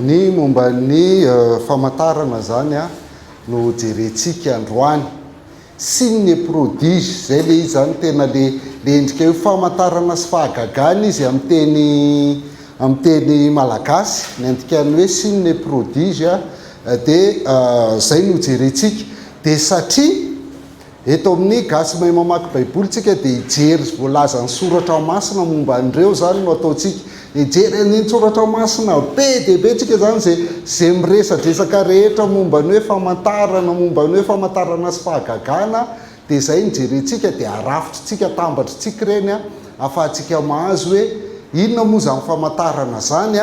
Ny momba ny famantarana izany no jerentsika androany. Signe et prodige, izay ilay izy izany tena le le endrika io famantarana sy fahagagana izy amin'ny teny amin'ny teny malagasy, ny andikan'ny hoe signe et prodige dia izay no jerentsika. Dia satria Eto amin'ny Gasy Mahay Mamaky Baiboly tsika dia hijery izay voalazan'ny Soratra Masina momba an'ireo izany no ataontsika. Hijery andinin-tsoratra masina be dia be tsika izany izay izay miresadresaka rehetra momba ny hoe famantarana, momba ny hoe famantarana sy fahagagana dia izay no jerentsika dia arafitritsika, atambatritsika ireny ahafahantsika mahazo hoe inona moa izany famantarana izany,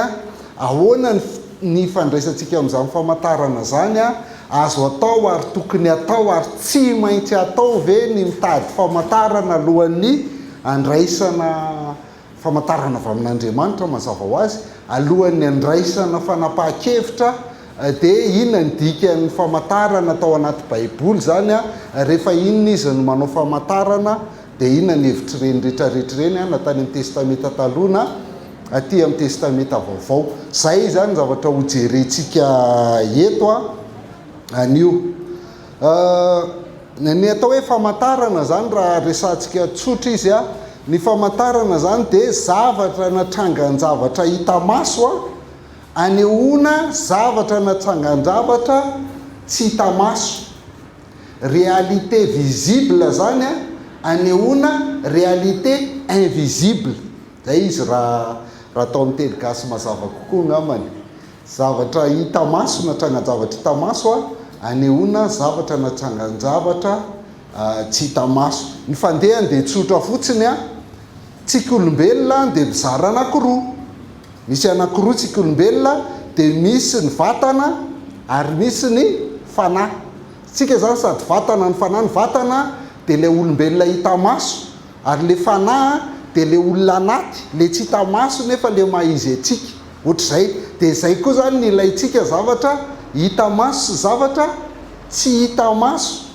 ahoana ny ny ifandraisantsika amin'izany famantarana izany, Azo atao ary tokony atao ary tsy maintsy atao ve ny mitady famantarana alohan'ny andraisana famantarana avy amin'Andriamanitra mazava ho azy, alohan'ny andraisana fanapahan-kevitra dia inona ny dikan'ny famantarana tao anaty baiboly izany rehefa inona izy no manao famantarana dia inona ny hevitr'ireny retraretra ireny na tany amin'ny testamenta taloha na aty amin'ny Testamenta Vaovao. Izay izany ny zavatra hojerentsika eto anio. Ny atao hoe famantarana izany raha resahantsika tsotra izy, ny famantarana izany dia zavatra na trangan-javatra hita maso anehoana zavatra na trangan-javatra tsy hita maso. Réalité visible izany anehoana réalité invisible. Zay izy raha raha atao amin'ny teny gasy mazava kokoa angambany. Zavatra hita maso na trangan-javatra hita maso a, anehoana zavatra na trangan-javatra tsy hita maso. Ny fandehany dia tsotra fotsiny a, tsika olombelona dia mizara anankiroa. Misy anankiroa tsika olombelona dia misy ny vatana ary misy ny fanahy. Tsika izany sady vatana no fanahy, ny vatana dia ilay olombelona hita maso Ary le fanahy dia le olona anaty, le tsy hita maso nefa le maha izy antsika. Ohatr'izay. Dia izay koa izany ny ilaintsika zavatra hita maso sy zavatra tsy hita maso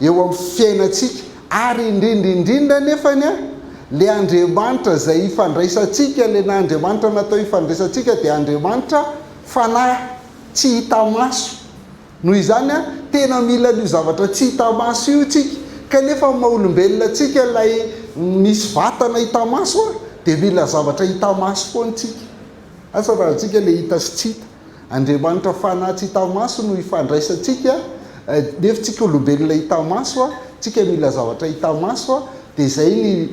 eo amin'ny fiainantsika. Ary indrindra indrindra nefany an, le Andriamanitra izay ifandraisantsika, le Andriamanitra natao hifandraisantsika dia Andriamanitra fanahy tsy hita maso. Noho izany, tena mila an'io zavatra tsy hita maso io isika. Kanefa amin'ny maha olombelona antsika, ilay misy vatana hita maso, dia mila zavatra hita maso foana isika. Asa raha antsika ilay hita sy tsy hita. Andriamanitra fanahy tsy hita maso no ifandraisantsika, nefa isika olombelona hita maso, isika mila zavatra hita maso, dia izay ny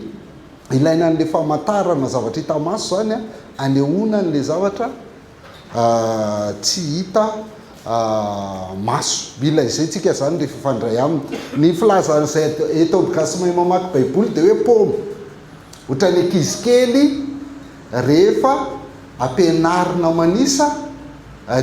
ilaina an'ilay famantarana zavatra hita maso izany, anehoana an'ilay zavatra tsy hita maso. Mila izay tsika zany rehefa hifandray aminy. Ny filazan'izay eto amin'ny gasy mahay mamaky baiboly dia hoe paoma. Ohatran'ny ankizy kely rehefa ampianarina manisa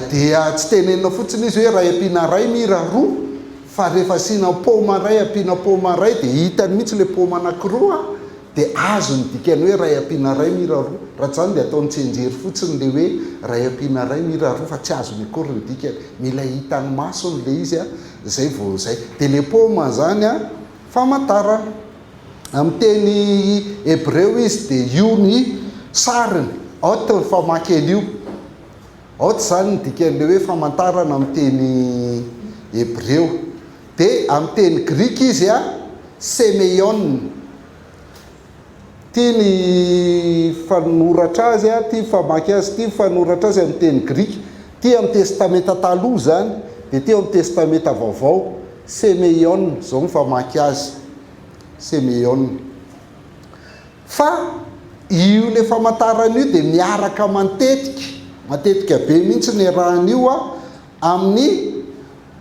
dia tsy tenenina fotsiny izy hoe iray ampiana iray mira roa fa rehefa asiana paoma iray ampiana paoma iray dia hitany mihitsy ilay paoma anankiroa Dia azo ny dikan'ny hoe iray ampiana iray mira roa. Raha tsy izany dia ataony tsianjery fotsiny ilay hoe iray ampiana iray mira roa fa tsy azony akory ny dikany. Mila hitan'ny masony ilay izy izay vao izay. Dia ilay paoma izany famantarana. Amin'ny teny hebreo izy dia io ny sariny, ot ny famaky an'io. Ot izany ny dikan'ilay hoe famantarana amin'ny teny hebreo. Dia amin'ny teny grika izy semeion. Ity ny fanoratra azy, ity ny famaky azy, ity ny fanoratra azy amin'ny teny grika. Ity amin'ny Testamenta Taloha izany, dia ity ao amin'ny Testamenta Vaovao. Semeion, izao ny famaky azy. Semeion. Fa io ilay famantarana io dia miaraka matetika, matetika be mihitsy ny iarahan'io amin'ny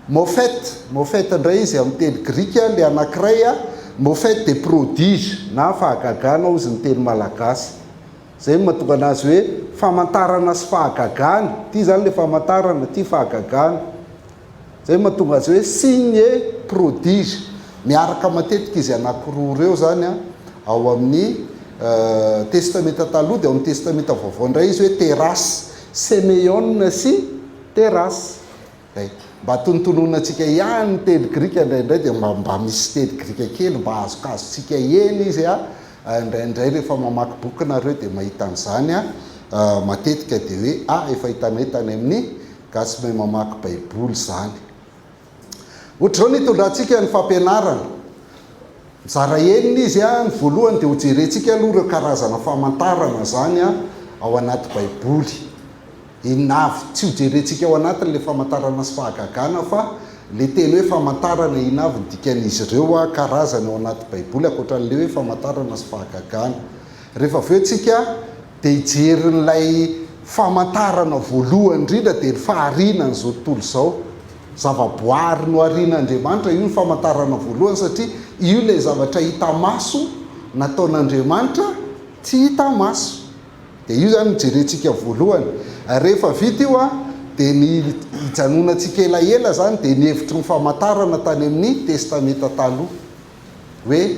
Mofet, mofet indray izy amin'ny teny grika, ilay anankiray, mofet dia prodige na fahagagana hozy ny teny malagasy. Izay no mahatonga anazy hoe famantarana sy fahagagana, ity izany ilay famantarana, ity fahagagana. Izay no mahatonga azy hoe signe et prodige. Miaraka matetika izy anankiroa ireo izany ao amin'ny Testamenta Taloha, dia ao amin'ny Testamenta Vaovao indray izy hoe teras, semeion sy teras. Zay. Mba tonontononantsika ihany ny teny grika indraindray dia mba mba misy teny grika kely mba azokazontsika eny izy a, indraindray rehefa mamaky boky nareo dia mahita an'izany a. matetika dia hoe ah efa hitanay tany amin'ny gasy mahay mamaky baiboly izany. Ohatr'izao ny hitondrantsika ny fampianarana. Mizara enina izy, ny voalohany dia hojerentsika aloha ireo karazana famantarana izany ao anaty baiboly. Inona avy? Tsy hojerentsika ao anatiny ilay famantarana sy fahagagana fa ilay teny hoe famantarana inona avy ny dikan'izy ireo, karazany ao anaty baiboly ankoatran'ilay hoe famantarana sy fahagagana. Rehefa avy eo tsika dia hijery an'ilay famantarana voalohany indrindra dia ny fahariana an'izao tontolo izao. Zavaboary noharian'Andriamanitra, io ny famantarana voalohany satria io ilay zavatra hita maso nataon'Andriamanitra tsy hita maso. Dia io izany no jerentsika voalohany. Rehefa vita io dia ny hijanonantsika elaela izany dia ny hevitry ny famantarana tany amin'ny Testamenta Taloha. Hoe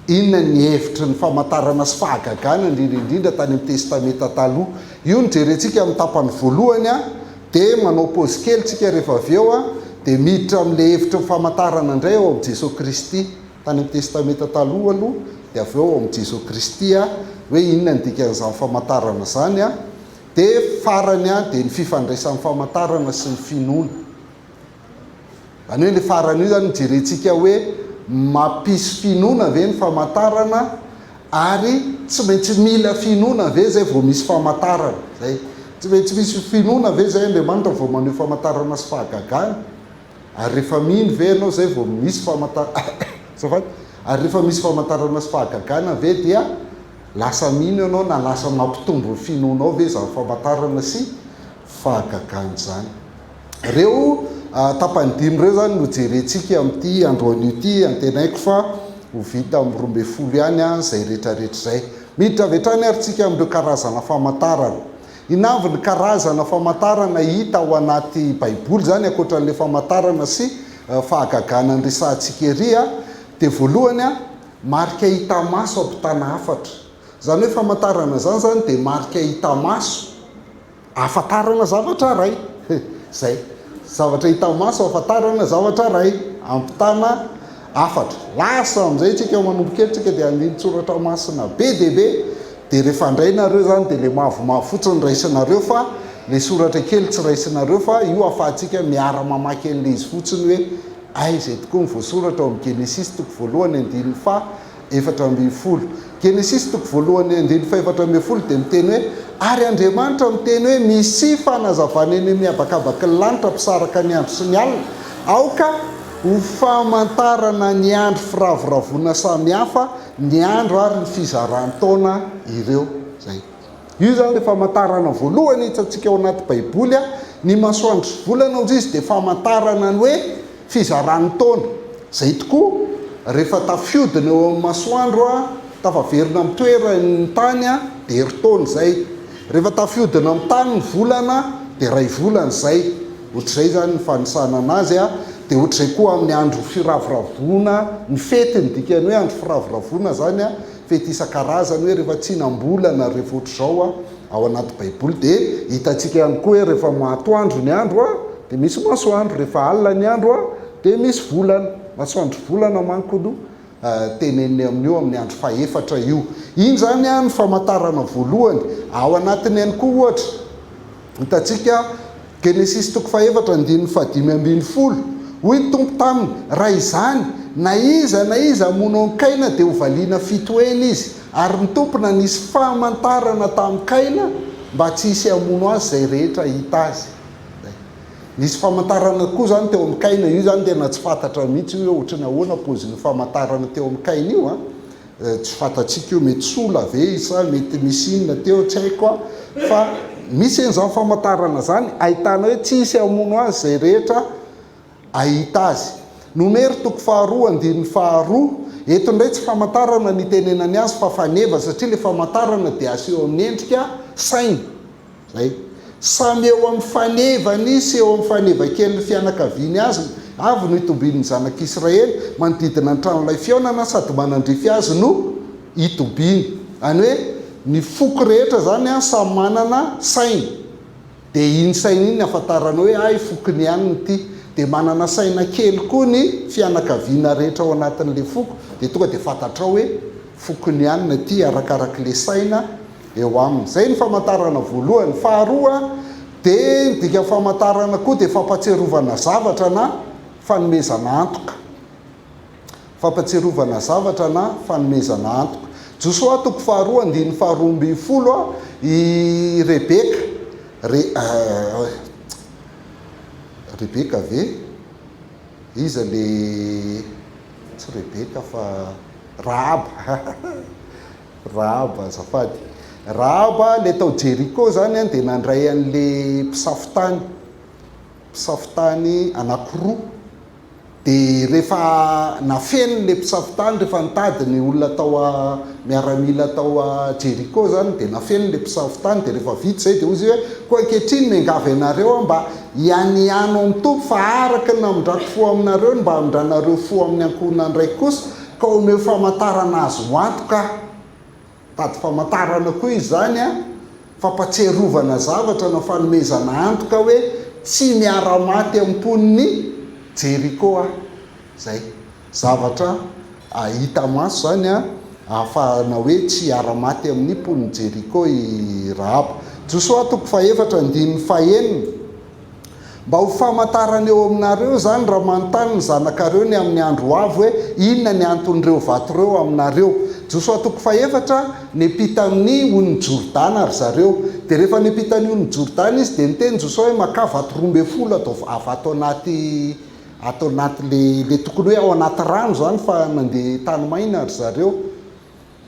inona ny hevitry ny famantarana sy fahagagana indrindra indrindra tany amin'ny Testamenta Taloha. Io no jerentsika amin'ny tapany voalohany dia manao pause kely tsika rehefa avy eo dia miditra amin'ilay hevitry ny famantarana indray ao amin'i Jesoa Kristy. Tany amin'ny Testamenta Taloha aloha dia avy eo ao amin'i Jesoa Kristy hoe inona ny dikan'izany famantarana izany dia farany dia ny fifandraisan'ny famantarana sy ny finoana. Izany hoe ilay farany io izany no jerentsika hoe mampisy finoana ve ny famantarana ary tsy maintsy mila finoana ve izay vao misy famantarana. Izay. Tsy maintsy misy finoana ve izay Andriamanitra vao maneho famantarana sy fahagagana? Ary rehefa mino ve ianao izay vao misy famantarana, azafady, ary rehefa misy famantarana sy fahagagana ve dia lasa mino ianao na lasa mampitombo ny finoanao ve izany famantarana sy fahagagana izany? Ireo tapany dimy ireo izany no jerentsika amin'ity androanio ity, antenaiko fa ho vita amin'ny 12 ihany izay rehetrarehetra izay. Miditra avy hatrany ary tsika amin'ireo karazana famantarana. Inona avy ny karazana famantarana hita ao anaty Baiboly izany ankoatra an'ilay famantarana sy fahagagana niresahantsika ery? Dia voalohany, marika hita maso ampitana hafatra. Izany hoe famantarana izany izany dia marika hita maso. Ahafantarana zavatra iray. Izay. Zavatra hita maso ahafantarana zavatra iray. Ampitana hafatra. Lasa amin'izay tsika manomboka eto tsika dia andinin-tsoratra masina be dia be. Dia rehefa handray nareo izany dia ilay mavomavo fotsiny raisinareo fa ilay soratra kely tsy raisinareo fa io ahafahantsika miara-mamaky an'ilay izy fotsiny hoe aiza tokoa ny voasoratra ao amin'ny Genesisy toko voalohany andininy faha 14. Genesisy toko voalohany andininy faha-14 dia miteny hoe, Ary Andriamanitra miteny hoe, Misia fanazavana eny amin'ny habakabaky ny lanitra hampisaraka ny andro sy ny alina, aoka ho famantarana ny andro firavoravoana samihafa, ny andro ary ny fizaran-taona ireo. Izay. Io izany ilay famantarana voalohany hitantsika ao anaty Baiboly, ny masoandro sy volana hozy izy dia famantarana ny hoe fizaran'ny taona. Izay tokoa, rehefa tafiodina eo amin'ny masoandro, tafaverina amin'ny toerany ny tany, dia herintaona izay. Rehefa tafiodina amin'ny tany ny volana, dia iray volana izay. Ohatr'izay izany ny fanisana anazy, dia ohatr'izay koa amin'ny andro firavoravoana, ny fety ny dikan'ny hoe andro firavoravoana izany, fety isan-karazany hoe rehefa tsinam-bolana rehefa ohatr'izao ao anaty baiboly dia hitantsika ihany koa hoe rehefa atoandro ny andro dia misy masoandro, rehefa alina ny andro dia misy volana, masoandro volana manko no teneniny amin'io amin'ny andro fahefatra io. Iny izany ny famantarana voalohany. Ao anatiny ihany koa ohatra Hitantsika Genesisy toko fahefatra andininy fahadimy ambin'ny folo, Hoy ny Tompo taminy, Raha izany, na iza na iza hamono an'i Kaina dia hovaliana fito heny izy. Ary ny Tompo nanisy famantarana tamin'i Kaina mba tsy hisy hamono azy izay rehetra hahita azy. Izay. Nisy famantarana koa izany teo amin'i Kaina. Io izany tena tsy fantatra mihitsy hoe ohatry ny ahoana paozin'io famantarana teo amin'i Kaina io an. Tsy fantatsika io, mety sola ve izy sa mety misy inona teo, tsy haiko a! Fa misy an'izany famantarana izany ahitana hoe tsy hisy hamono azy izay rehetra ahita azy. Nomery toko faharoa andininy faharoa, eto indray tsy famantarana no itenenany azy fa faneva satria ilay famantarana dia aseho amin'ny endrika saina. Zay. Samy eo amin'ny fanevany sy eo amin'ny fanevakelin'ny fianakaviany azy avy no itobian'ny zanak'Israely, manodidina ny tranolay fihaonana sady manandrify azy no itobiany. Izany hoe ny foko rehetra izany samy manana saina. Dia iny saina iny no ahafantarana hoe hay fokon'i anona ity. Dia manana saina kely koa ny fianakaviana rehetra ao anatin'ilay foko, dia tonga dia fantatrao hoe fokon'i anona ity arakarak'ilay saina. eo aminy. Izay ny famantarana voalohany. Faharoa dia ny dikan'ny famantarana koa dia fampatsiarovana zavatra na fanomezana antoka. Fampatsiarovana zavatra na fanomezana antoka. Josoa toko faharoa andininy faharoa ambinifolo i Rebeka, Re, Rebeka ve? Iza le, tsy Rebeka fa Rahaba, Rahaba azafady. Rahaba le tao Jeriko zany an dia nandray an'le mpisafo tany, mpisafo tany anakiroa. Dia rehefa nafeniny ilay mpisafo tany, rehefa nitady ny olona tao a, miaramila tao a Jeriko izany, dia nafeniny ilay mpisafo tany, dia rehefa vita izay dia hoy izy hoe, Koa ankehitriny miangavy anareo aho mba hianiano amin'ny Tompo fa araka ny namindrako fo aminareo no mba hamindranareo fo amin'ny ankohonandraiko kosa, ka omeo famantarana azo antoka aho. Tady famantarana koa izany an, fampatsiarovana zavatra na fanomezana antoka hoe tsy miara-maty amin'ny mponin'i Jeriko aho. Izay. Zavatra hita maso izany an, ahafahana hoe tsy hiara-maty amin'ny mponin'i Jeriko i Rahaba. Josoa toko fahefatra andininy fahenina. Mba ho famantarana eo aminareo izany raha manontany ny zanakareo ny amin'ny andro ho avy hoe, Inona ny anton'ireo vato ireo aminareo? Josoa toko fahefatra, Niampita amin'ny onin'i Jordana ry zareo. Dia rehefa niampita ny onin'i Jordana izy, dia niteny Josoa hoe, Makà vato 12 atao avy ato anaty ato anaty le le tokony hoe ao anaty rano izany fa nandeha tany maina ry zareo.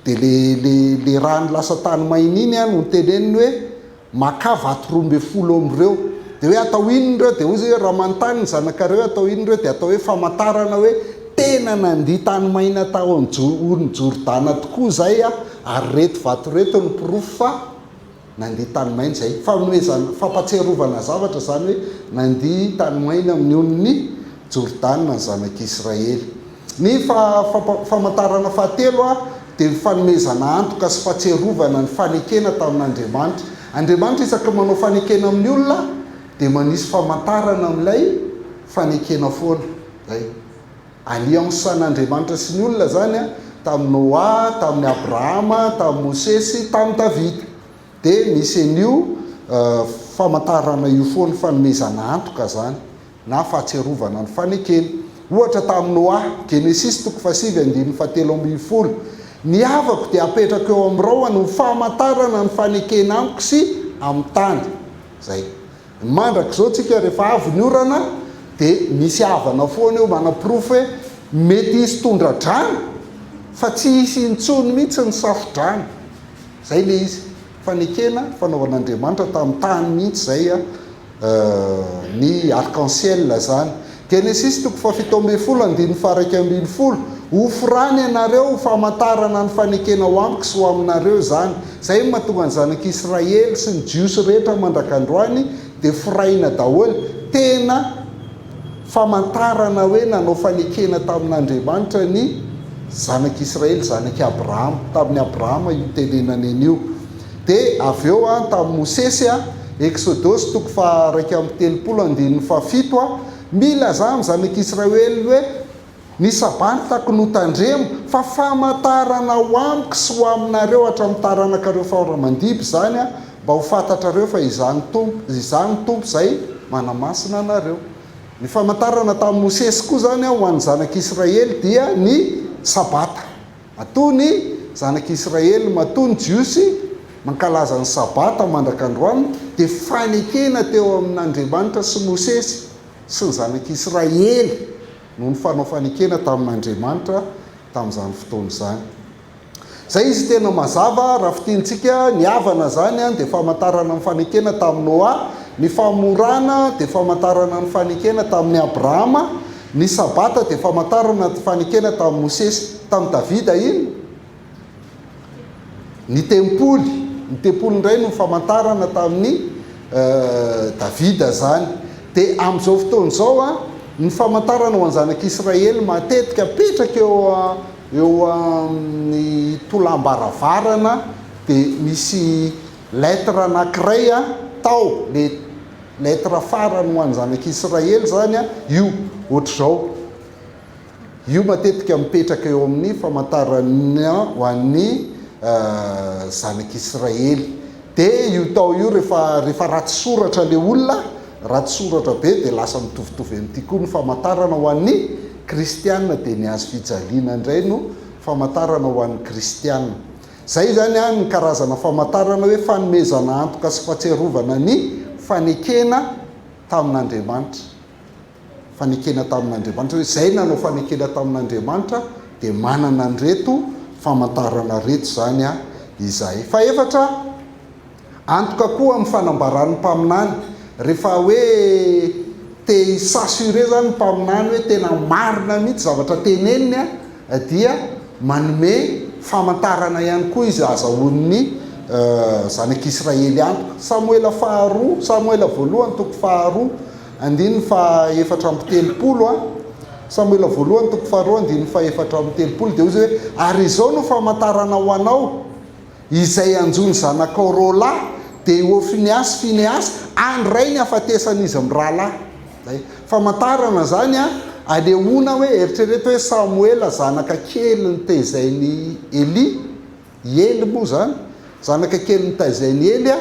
Dia le le le rano lasa tany maina iny an no noteneniny hoe makà vato 12 amin'ireo. Dia hoe atao inona ireo? Dia hoy izy hoe raha manontany ny zanakareo hoe atao inona ireo dia atao hoe famantarana hoe tena nandia tany maina tao amin'ny Jordana tokoa izay ary ireto vato ireto no porofo fa Nandia tany maina izay. Fanomezana, fampatsiarovana zavatra izany hoe nandia tany maina amin'ny onin'i Jordana ny zanak'Israely. Ny famantarana fahatelo dia ny fanomezana antoka sy fahatsiarovana ny fanekena tamin'Andriamanitra. Andriamanitra isaky ny manao fanekena amin'ny olona dia manisy famantarana amin'ilay fanekena foana. Izay. Alliance an'Andriamanitra sy ny olona izany tamin'i Noa, tamin'i Abrahama, tamin'i Mosesy, tamin'i Davida. Dia misy an'io famantarana io foana, fanomezana antoka izany, na fahatsiarovana ny fanekena. Ohatra tamin'i Noa, Genesisy toko fahasivy andininy fahatelo ambinifolo, Ny havako dia hapetrako eo amin'ny rahona ho famantarana ny fanekena amiko sy amin'ny tany. Izay. Mandrak'izao tsika rehefa avy ny orana dia misy havana foana eo manaporofo hoe mety hisy tondra-drano fa tsy hisy intsony mihitsy ny safo-drano. Zay le izy. Fanekena fanaovan'Andriamanitra tamin'ny tany mihitsy zay ny arc-en-ciel zany. Genesisy toko fahafito ambinifolo andininy faha-iraika ambinifolo, Hoforany ianareo ho famantarana ny fanekena ho amiko sy ho aminareo izany. Izay no mahatonga ny zanak'Israely sy ny Jiosy rehetra mandrak'androany dia foraina daholo. Tena famantarana hoe nanao fanekena tamin'Andriamanitra ny zanak'Israely, zanak'i Abrahama. Tamin'i Abrahama io tenenany an'io. Dia avy eo tamin'i Mosesy, Eksodosy toko faha-31 andininy fahafito, Milazà amin'ny zanak'Israely hoe, Ny Sabatako no tandremo, fa famantarana ho amiko sy ho aminareo hatramin'ny taranakareo fara-mandimby izany, mba ho fantatrareo fa Izaho ny Tompo, Izaho no Tompo izay manamasina anareo. Ny famantarana tamin'i Mosesy koa izany ho an'ny zanak'Israely dia ny Sabata. Matoa ny Zanak'i Israely, matoa ny Jiosy mankalaza ny Sabata mandraka androany, dia fanekena teo amin'Andriamanitra sy Mosesy sy ny Zanak'i Israely no nifanao fanekena tamin'Andriamanitra tamin'izany fotoana izany. Izay izy tena mazava raha fintintsika, ny havana izany dia famantarana ny fanekena tamin'i Noa, ny famorana dia famantarana ny fanekena tamin'i Abrahama, Ny Sabata dia famantarana ny fanekena tamin'i Mosesy. Tamin'i Davida inona? Ny tempoly. Ny tempoly indray no famantarana tamin'i Davida izany. Dia amin'izao fotoana izao, ny famantarana ho an'ny zanak'Israely matetika apetraka eo eo amin'ny tolam-baravarana dia misy lettre anankiray tao, le Lettre farany ho an'ny zanak'Israely izany io, ohatr'izao. Io matetika mipetraka eo amin'ny famantarana ho an'ny zanak'Israely. Dia io tao io rehefa rehefa ratsy soratra ilay olona, ratsy soratra be dia lasa mitovitovy amin'ity koa ny famantarana ho an'ny kristiana dia ny hazo fijaliana indray no famantarana ho an'ny kristiana. Izay izany an ny karazana famantarana hoe fanomezana antoka sy fahatsiarovana ny fanekena tamin'Andriamanitra. Fanekena tamin'Andriamanitra hoe izay nanao fanekena tamin'Andriamanitra dia manana an'ireto famantarana ireto izany izahay. Fahefatra, antoka koa amin'ny fanambaran'ny mpaminany. Rehefa hoe te hi-s'assurer izany ny mpaminany hoe tena marina mihitsy zavatra teneniny dia manome famantarana ihany koa izy ahazahoan'ny zanak'Israely antoka. Samoela faharoa, Samoela voalohany toko faharoa Andininy faha 34 a. Samoela voalohany toko faharoa andininy faha 34 dia hoy izy hoe, Ary izao no famantarana ho anao, izay hanjo ny zanakao roalahy, dia i Hofnia sy Finehasa, handray ny hafatesan'izy mirahalahy. Izay. Famantarana izany a, anehoana hoe, eritrereto hoe Samoela zanaka kely nitezain'i Elia, i Ely moa izany, zanaka kely nitaizain'i Ely a,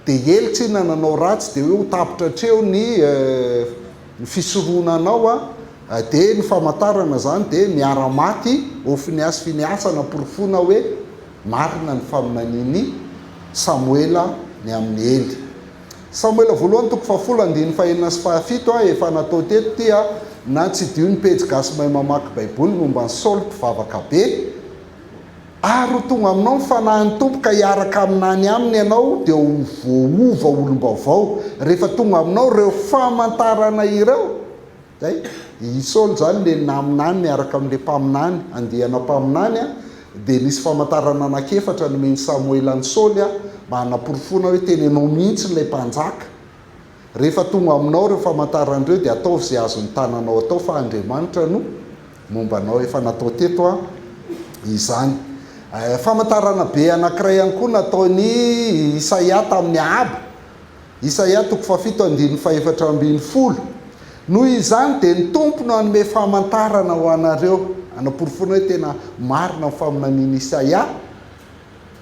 Dia ely tsinona nanao ratsy dia hoe ho tapitra hatreo ny ny fisoronanao a, dia ny famantarana izany dia miara maty Hofnia sy Finehasa hanaporofoana hoe marina ny faminanian'i Samoela ny amin'i Ely. Samoela voalohany toko fahafolo andininy fahenina sy fahafito a, efa natao teto ity a, na tsidiho ny pejy gasy mahay mamaky baiboly momba an'i Saoly mpivavaka be. Ary ho tonga aminao ny Fanahin'ny Tompo ka hiaraka haminany aminy ianao, dia ho voaova olom-baovao. Rehefa tonga aminao ireo famantarana ireo, zay, i Saoly izany ilay naminany miaraka amin'ilay mpaminany, andiana mpaminany, dia nisy famantarana anankiefatra nomen'i Samoela an'i Saoly mba hanaporofoana hoe tena ianao mihitsy ilay mpanjaka. Rehefa tonga aminao ireo famantarana ireo dia ataovy izay azon'ny tananao atao fa Andriamanitra no momba anao. Efa natao teto an izany. Famantarana be anankiray ihany koa nataon'i Isaia tamin'i Ahaba. Isaia toko fahafito andininy fahefatra ambinifolo. Noho izany dia ny Tompo no hanome famantarana ho anareo. Hanaporofoana hoe tena marina ny faminanian'i Isaia.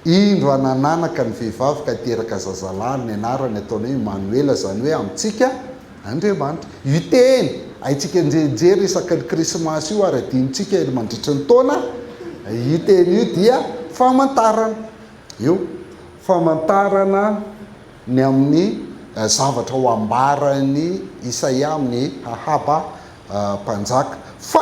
Indro hanananaka ny vehivavy ka hiteraka zazalahy, ary ny anarany hataony hoe Imanoela, izany hoe amintsika Andriamanitra. Io teny haintsika njenjery isaky ny Krismasy io ary adinontsika eny mandritry ny taona, io teny io dia famantarana. Io, famantarana ny amin'ny zavatra ho ambaran'i Isaia amin'i Ahaba mpanjaka. Fa.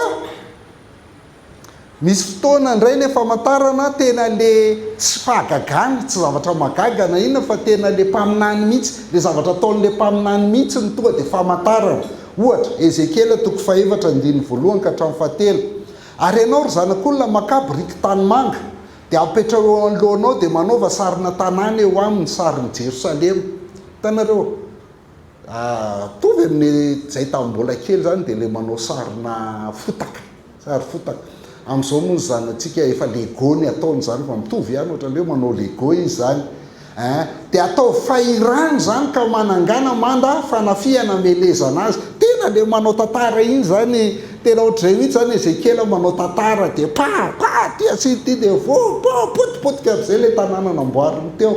Misy fotoana indray le famantarana tena le tsy fahagagana, tsy zavatra mahagaga na inona fa tena le mpaminany mihitsy, le zavatra ataon'le mpaminany mihitsy no tonga dia famantarana. Ohatra, Ezekiela toko fahefatra andininy voalohany ka hatramin'ny fahatelo, Ary ianao ry zanak'olona makà biriky tanimanga, dia apetraho eo anoloanao dia manaova sarina tanàna eo aminy, sarin'i Jerosalema. Hitanareo? Mitovy amin'ny izay tamin'ny mbola kely izany dia ilay manao sarina fotaka, sary fotaka. Amin'izao moa ny zanatsika efa lego ny ataony izany fa mitovy ihany ohatran'ny hoe manao lego izy izany. Ein, dia ataovy fahirano izany ka manangana manda fanafihana hamelezana azy. Tena ilay manao tantara iny izany, tena ohatr'izay mihitsy izany Ezekiela manao tantara dia pa, pa, ity asiana ity dia voa, po, potipotika amin'izay ilay tanàna namboariny teo.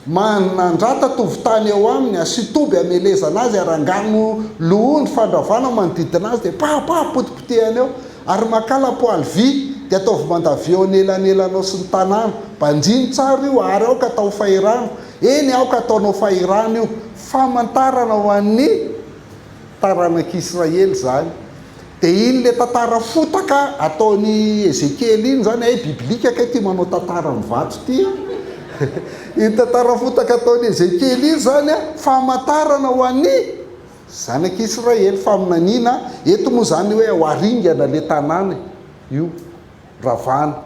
Manandrata tovon-tany eo aminy, asio toby hamelezana azy, ary angano lohondry fandravana manodidina azy, dia pa pa potipotehany eo. Ary makà lapoaly vy, dia ataovy mandavia eo anelanelanao sy ny tanàna. Banjino tsara io, ary aoka atao fahirano. Eny, aoka ataonao fahirano io. Famantarana ho an'ny taranak'Israely izany. Dia iny ilay tantara fotaka ataon'i Ezekiela iny izany, hay biblika kay ity manao tantara amin'ny vato ity an! Iny tantara fotaka ataon'i Ezekiela iny izany an, famantarana ho an'ny zanak'Israely, faminaniana, eto moa izany hoe ho aringana ilay tanàna io, ravana,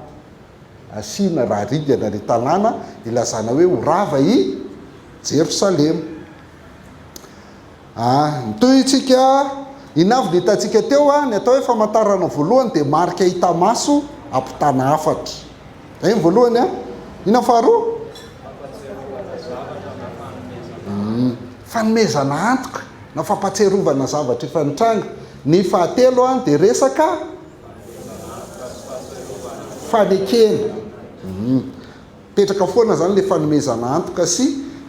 asiana raha aringana ilay tanàna, ilazana hoe ho rava i Jerosalema. A. Mitohy isika, Inona avy no hitantsika teo? Ny atao hoe famantarana voalohany dia marika hita maso ampitana hafatra. Izay ny voalohany. Inona ny faharoa? Fanomezana antoka na fampahatsiarovana zavatra efa nitranga. Ny fahatelo dia resaka fanekena. Mipetraka foana izany ilay fanomezana antoka sy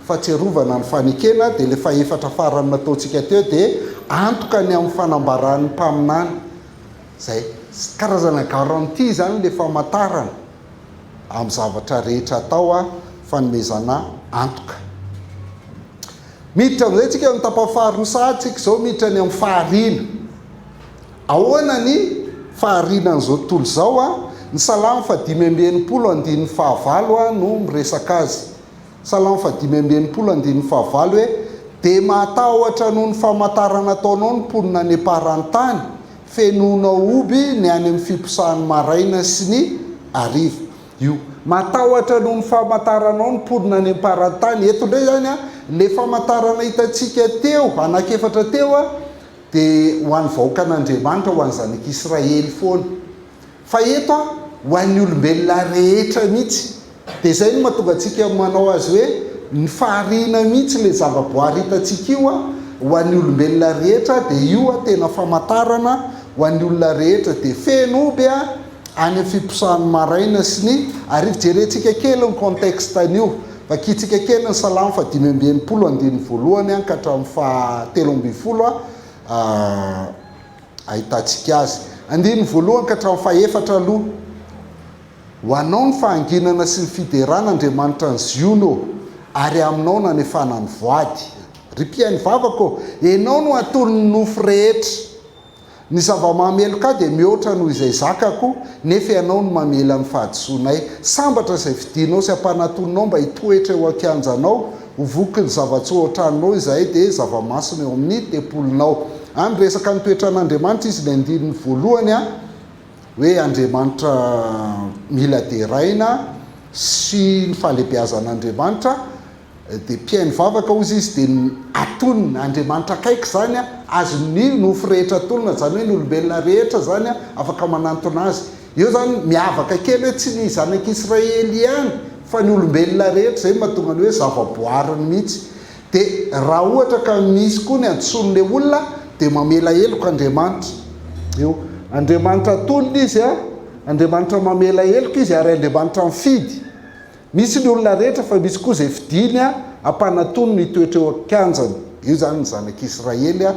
fahatsiarovana ny fanekena, dia ilay fahefatra farany nataontsika teo dia antoka ny amin'ny fanambaran'ny mpaminany. Izay. Karazana garantie izany ilay famantarana amin'ny zavatra rehetra atao, fanomezana antoka. Miditra amin'izay tsika amin'ny tapany faharoa sahady tsika izao miditra ny amin'ny fahariana. Ahoana ny fahariana an'izao tontolo izao a? Ny Salamo faha-65 andininy fahavalo a no miresaka azy. Salamo faha-65 andininy fahavalo hoe, Dia mahatahotra noho ny famantarana ataonao ny mponina any am-paran'ny tany, fenoinao hoby ny any amin'ny fiposahan'ny maraina sy ny hariva. Io. Matahotra noho ny famantaranao ny mponina any am-paran-tany. Eto indray izany an, ilay famantarana hitantsika teo, anankiefatra teo an, dia ho an'ny vahoakan'Andriamanitra, ho an'ny zanak'Israely foana. Fa eto an, ho an'ny olombelona rehetra mihitsy. Dia izay no mahatonga antsika manao azy hoe ny fahariana mihitsy ilay zavaboary hitantsika io an, ho an'ny olombelona rehetra, dia io an tena famantarana ho an'ny olona rehetra. Dia feno hoby an, any amin'ny fiposahan'ny maraina sy ny hariva. Jerentsika kely ny contexte an'io. Vakintsika kely ny Salamo faha-65 andininy voalohany ka hatramin'ny faha-13 ahitantsika azy. Andininy voalohany ka hatramin'ny fahefatra aloha. Ho anao ny fahanginana sy ny fiderana, Andriamanitra an'i Ziona ô, ary aminao nanefana ny voady. Ry mpihaino vavaka ô, Ianao no hatoron'ny nofo rehetra. Ny zava-mahameloka ahy dia mihoatra noho izay zakako, nefa Ianao no mamela ny fahadisoanay. Sambatra izay fidinao sy ampanatoninao mba hitoetra eo an-kianjanao, ho voky ny zava-tsoa ao an-tranonao izahay, dia zava-masina eo amin'ny tempolinao. A Miresaka ny toetran'Andriamanitra izy ny andininy voalohany, hoe Andriamanitra mila deraina sy ny fahalehibeazan'Andriamanitra. Dia mpihaino vavaka hozy izy dia atonina, Andriamanitra akaiky izany, azon'ny nofo rehetra atonina, izany hoe ny olombelona rehetra izany afaka manantona azy. Eo izany miavaka kely hoe tsy ny zanak'Israely ihany fa ny olombelona rehetra, izay no mahatonga ny hoe zavaboariny mihitsy. Dia raha ohatra ka misy koa ny hadisoan'ilay olona dia mamela heloka Andriamanitra. Eo. Andriamanitra atonina izy, Andriamanitra mamela heloka izy ary Andriamanitra mifidy. Misy ny olona rehetra fa misy koa izay fidiny hampanatony ny hitoetra eo an-kianjany. Io izany ny zanak'Israely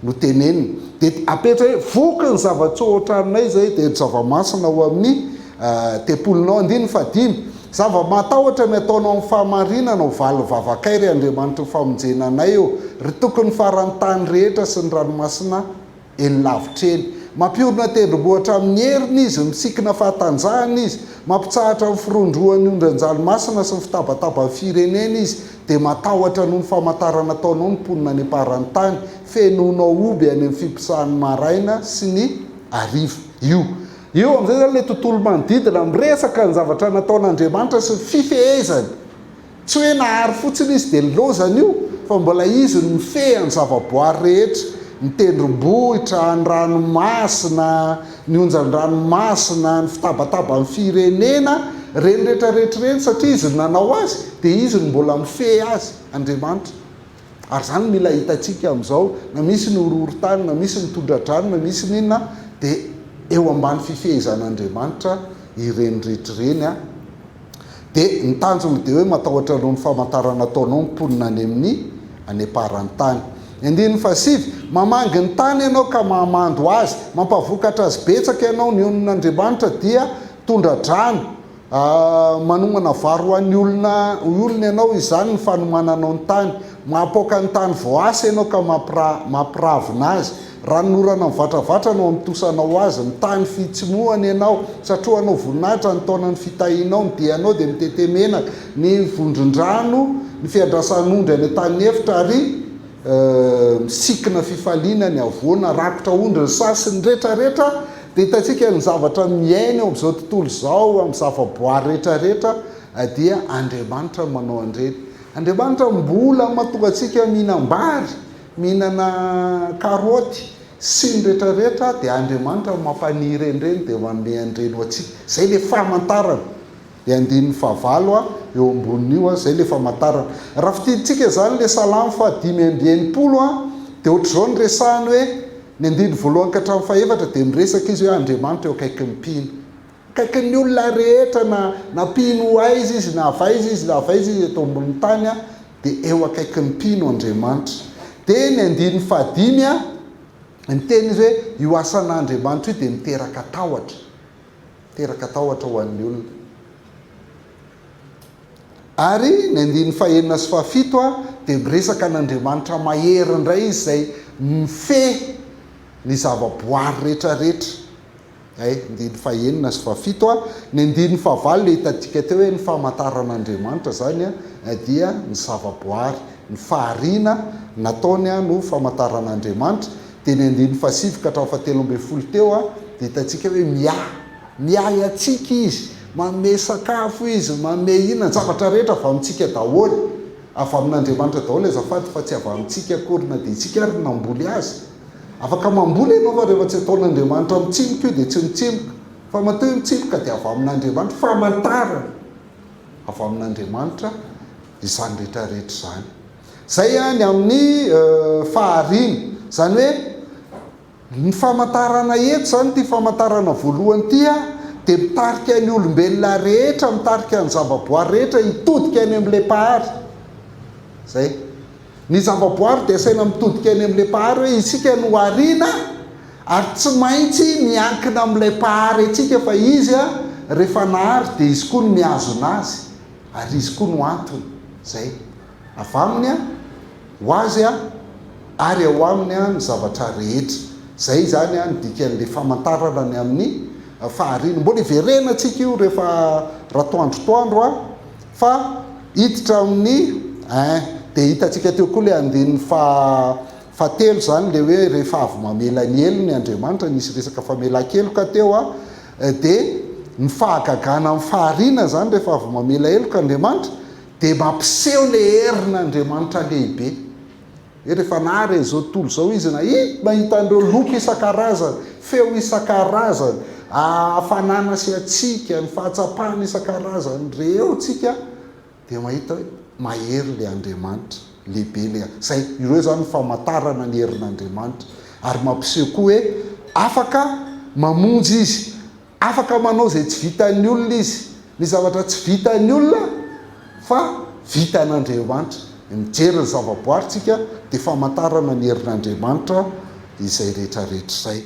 no teneniny. Dia apetra hoe, voky ny zava-tsoa ao an-tranonay izay, dia ny zava-masina ao amin'ny tempolinao. Andininy fahadimy, Zava-mahatahotra ny ataonao amin'ny fahamarinana, ho valin'ny vavakay, ry Andriamanitry ny famonjena anay ô, ry Tokin'ny faran'ny tany rehetra sy ny ranomasina eny lavitra eny. Mampiorina tendrombohitra amin'ny heriny izy, misikina fahatanjahana izy, mampitsahatra ny firohondrohan'ny ondran-jaly masina sy ny fitabataban'ny firenena izy, dia matahotra noho ny famantarana ataonao ny mponina any am-paran'ny tany, fenoinao hoby any amin'ny fiposahan'ny maraina sy ny hariva. Io. Io amin'izay izany ilay tontolo manodidina, miresaka ny zavatra nataon'Andriamanitra sy ny fifehezany. Tsy hoe nahary fotsiny izy dia nilaozany io fa mbola izy no mifehy ny zavaboary rehetra, ny tendrombohitra, ny ranomasina, ny onjan-dranomasina, ny fitabataban'ny firenena, ireny rehetra rehetra ireny satria izy no nanao azy dia izy no mbola mifehy azy, Andriamanitra. Ary izany no mila hitantsika amin'izao, na misy ny horohorontany, na misy ny tondra-drano, na misy ny inona dia eo ambany fifehezan'Andriamanitra ireny rehetra ireny. Dia ny tanjona dia hoe matahotra noho ny famantarana ataonao ny mponina any amin'ny any am-paran'ny tany. Ny andininy fahasivy, Mamangy ny tany ianao ka mahamando azy, mampavokatra azy betsaka ianao, ny onin'Andriamanitra dia tondra-drano, manomana vary ho an'ny olona olona ianao, izany ny fanomananao ny tany. Mahapaoka ny tany voaasa ianao ka mampiravina azy. Ranonorana mivatravatra no amotosanao azy, ny tany fitsimohana ianao, satrohanao voninahitra ny taonan'ny fitahianao, ny dianao dia mitete menaka, ny vondron-drano, ny fiandrasan'ondry any an-tany efitra, ary misikina fifaliana ny havoana, rakotra ondry ny saha sy ny retraretra, dia hitantsika ny zavatra miaina eo amin'izao tontolo izao, amin'ny zavaboary retraretra, dia Andriamanitra no manao an'ireny. Andriamanitra mbola mahatonga antsika mihinam-bary, Mihinana karaoty sy ny retraretra dia Andriamanitra no mampaniry an'ireny dia manome an'ireny ho antsika. Izay ilay famantarana. Ilay andininy fahavalo eo ambonin'io, izay ilay famantarana. Raha fintinitsika izany ilay salamo faha 65 dia ohatr'izao no resahiny hoe, ny andininy voalohany ka hatramin'ny fahefatra dia miresaka izy hoe Andriamanitra eo akaikin'ny mpino. Akaikin'ny olona rehetra na na mpino aiza izy na avy aiza izy na avy aiza izy eto ambonin'ny tany dia eo akaikin'ny mpino Andriamanitra. Dia ny andininy fahadimy niteny izy hoe io asan'Andriamanitra io dia miteraka tahotra. Miteraka tahotra ho an'ny olona. Ary ny andininy fahenina sy fahafito dia miresaka an'Andriamanitra mahery indray izy izay mifehy ny zavaboary rehetra rehetra. Hay, andininy fahenina sy fahafito a. Ny andininy fahavalo ilay hitantsika teo hoe ny famantaran'Andriamanitra izany dia ny zavaboary, ny fahariana nataony no famantaran'Andriamanitra. Dia ny andininy fahasivy ka hatramin'ny fahatelo ambin'ny folo teo dia hitantsika hoe miahy, miahy antsika Izy, manome sakafo Izy, manome inona, ny zavatra rehetra avy amintsika daholo. Avy amin'Andriamanitra daholo azafady fa tsy avy amintsika akory na dia isika ary no namboly azy. Afaka mamboly ianao fa rehefa tsy ataon'Andriamanitra mitsimoka io dia tsy mitsimoka. Fa matoa io mitsimoka dia avy amin'Andriamanitra, famantarana avy amin'Andriamanitra izany rehetra rehetra izany. Izay ny amin'ny fahariana. Izany hoe ny famantarana eto izany, ity famantarana voalohany ity dia mitarika ny olombelona rehetra, mitarika ny zavaboary rehetra hitodika any amin'ilay Mpahary. Izay. Ny zavaboary dia asaina mitodika any amin'ilay Mpahary hoe isika no arina ary tsy maintsy miankina amin'ilay Mpahary antsika fa Izy rehefa nahary dia Izy koa no mihazona azy ary Izy koa no antony. Izay. Avy Aminy, ho Azy ary ao Aminy ny zavatra rehetra. Izay izany ny dikan'ilay famantarana ny amin'ny fahariana. Mbola hiverenantsika io rehefa ratoandrotoandro. Fa hiditra amin'ny ein. Dia hitantsika teo koa ilay andininy faha fahatelo izany, ilay hoe rehefa avy mamela ny helony Andriamanitra, nisy resaka famelan-keloka teo an, dia ny fahagagana amin'ny fahariana izany rehefa avy mamela heloka Andriamanitra dia mampiseho ilay herin'Andriamanitra lehibe. Hoe rehefa nahary an'izao tontolo izao izy, nahita mahita an'ireo loko isan-karazany, feo isan-karazany, hafanana sy hatsiaka, ny fahatsapana isan-karazany re eo tsika dia mahita hoe mahery ilay Andriamanitra, lehibe ilay Izay, ireo izany ny famantarana ny herin'Andriamanitra. Ary mampiseho koa hoe afaka mamonjy Izy. Afaka manao izay tsy vitan'ny olona izy. Ny zavatra tsy vitan'ny olona fa vitan'Andriamanitra. Mijery ny zavaboary tsika dia famantarana ny herin'Andriamanitra izay rehetra rehetra izay.